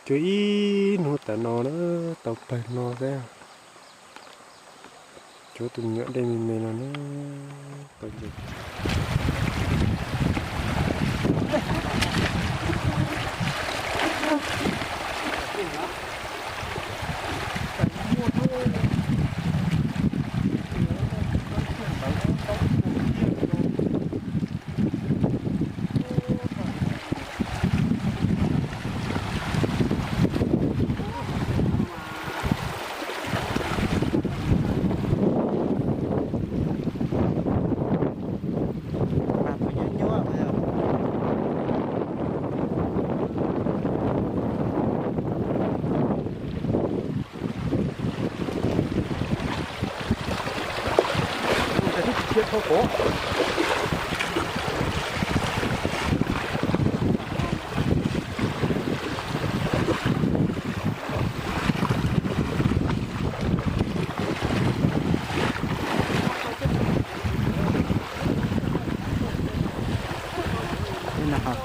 Tuaj ib hnub tas no na, tau pawg no xwb. Cuab tus me nyuam dej me me no na, tau nce.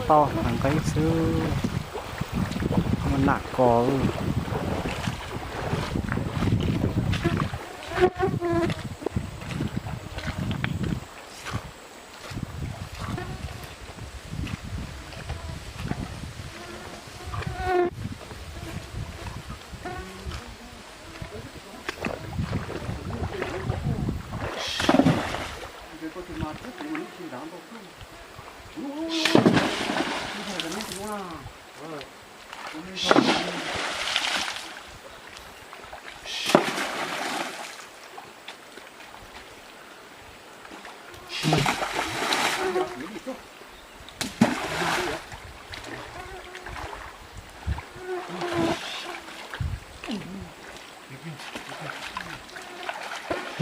Tau heev qab xwb, muaj nam kos.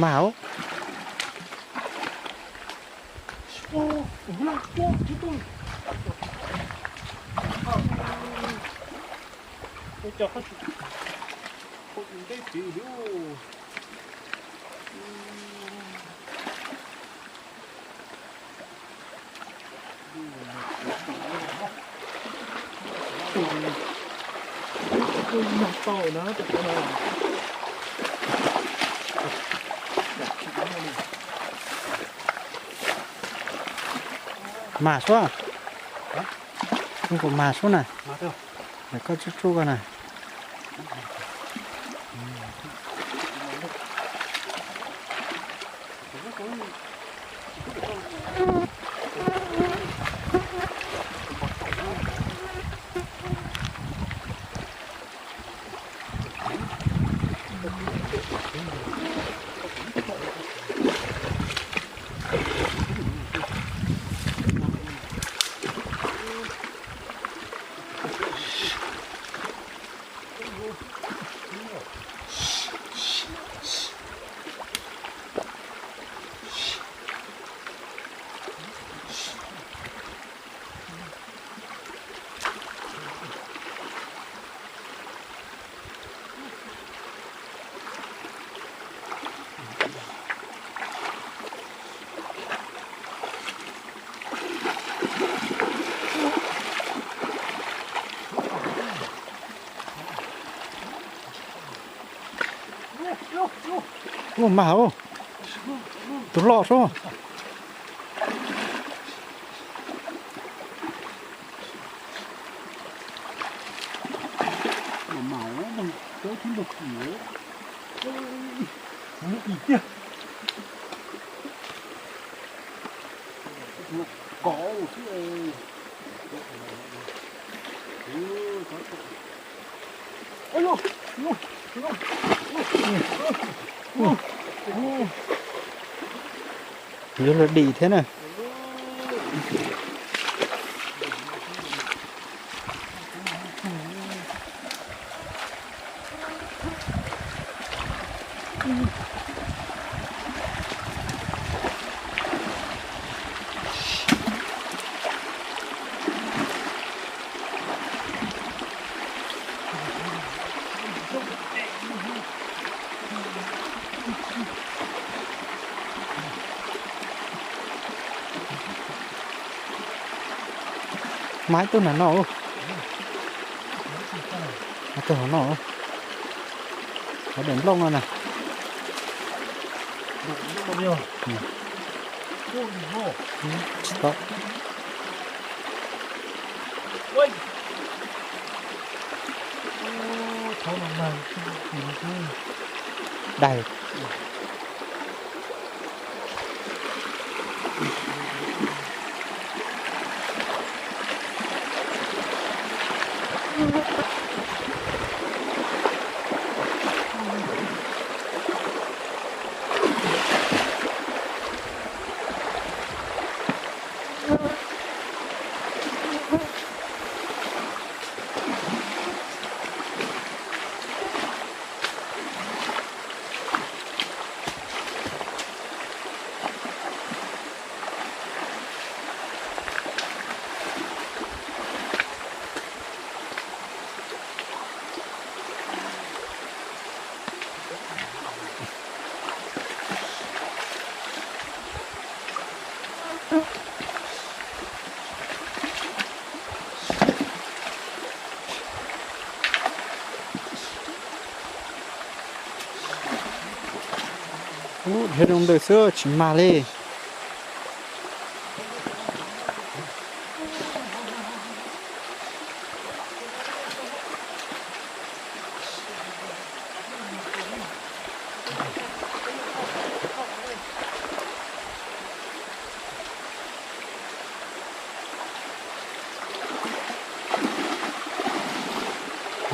Mas os. Mas suab, kuv mas suab na, koj tsuj tsuj koj na. Ua mas, tus loj sub. Yuav luag dim thiab na. Mas ib tug nram no. Hauv no, hauv daim nplooj no na. Tsis tau. Daig. Ub, dhia rau ntawm xwb tsis mag li.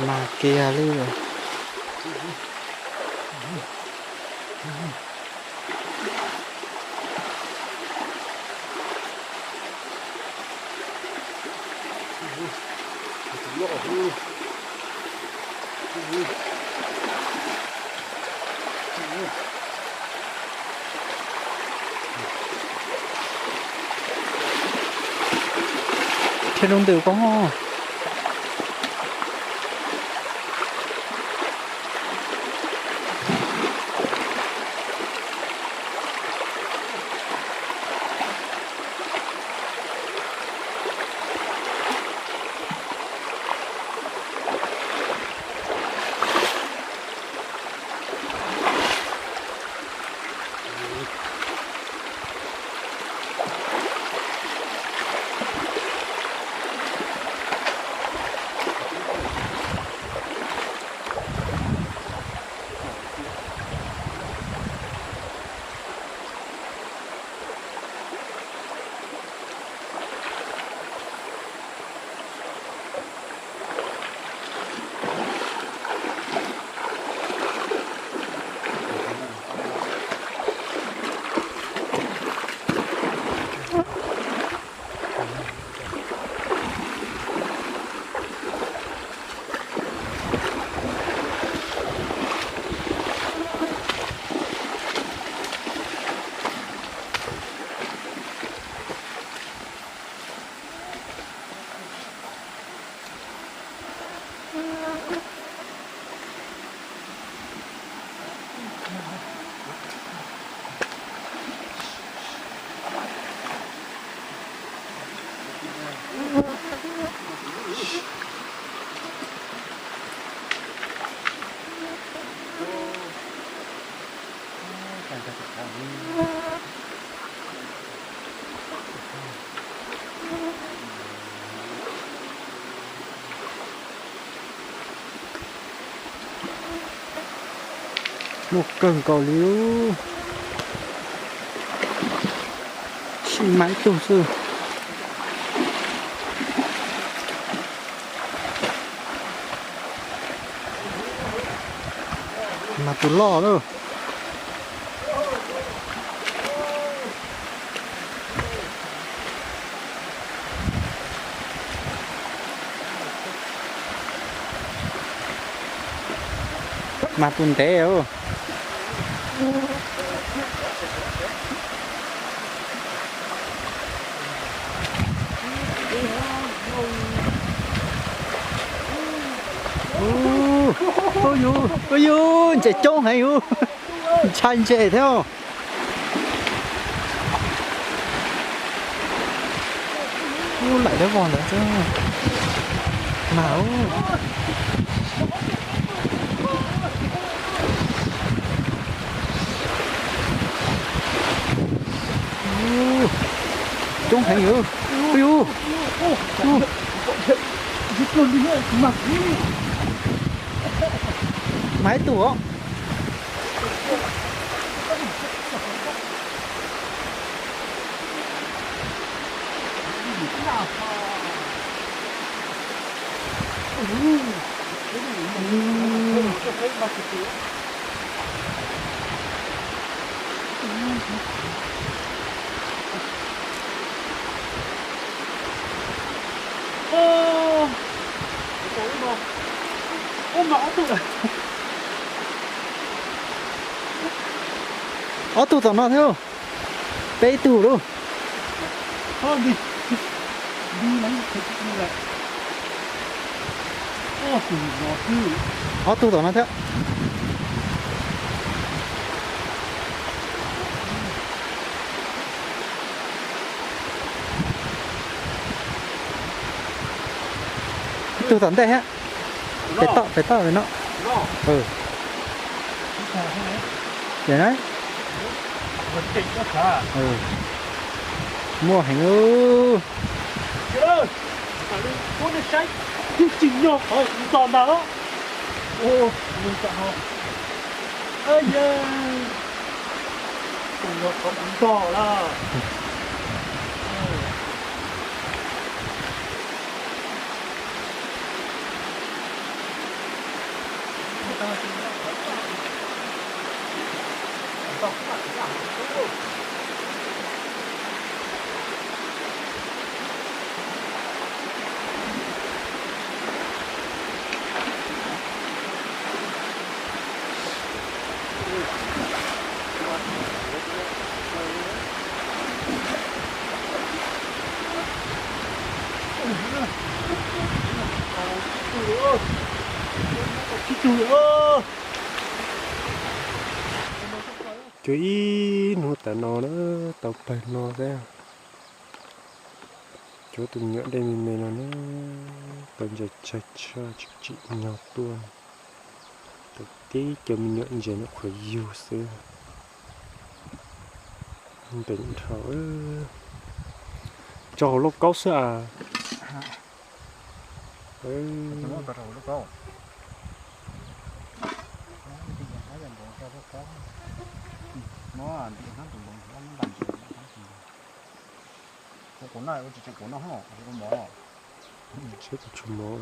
Mag kiag li. Dhia rau ntawm ko. Muaj kawg nkaus li, sib maim tug xwb. Mas tus loj lawm. Mas tus ntev. Ub, ub yus, ub yus, ntses coob heev yus. Ntshai ntses thiab. Ub, laim dawb vog ntawd xwb. Mas ub. Heev yus. Ui yus. Mas ib tug os. Ob tug tom no thiab. Peb tug lauj. Ob tug tom no thiab. Ib tug tom ntej thiab. Pem toj, pem toj no. Ces na. Muaj heev. Tsis nyog qhov kuv nto ntag. Ntog lawm. Cuag ib hnub tas no na, tau pawg no xwb. Cuag tus me nyuam dej me me no na, tau ntsais tsag tshaj tsis tsim nyog tuaj. Tau tib co me nyuam ntses nyuam qhuav yug xwb. Ntev dhau. Tso hauv lauj kaub xwb as. Tsheb kuv tsis mov.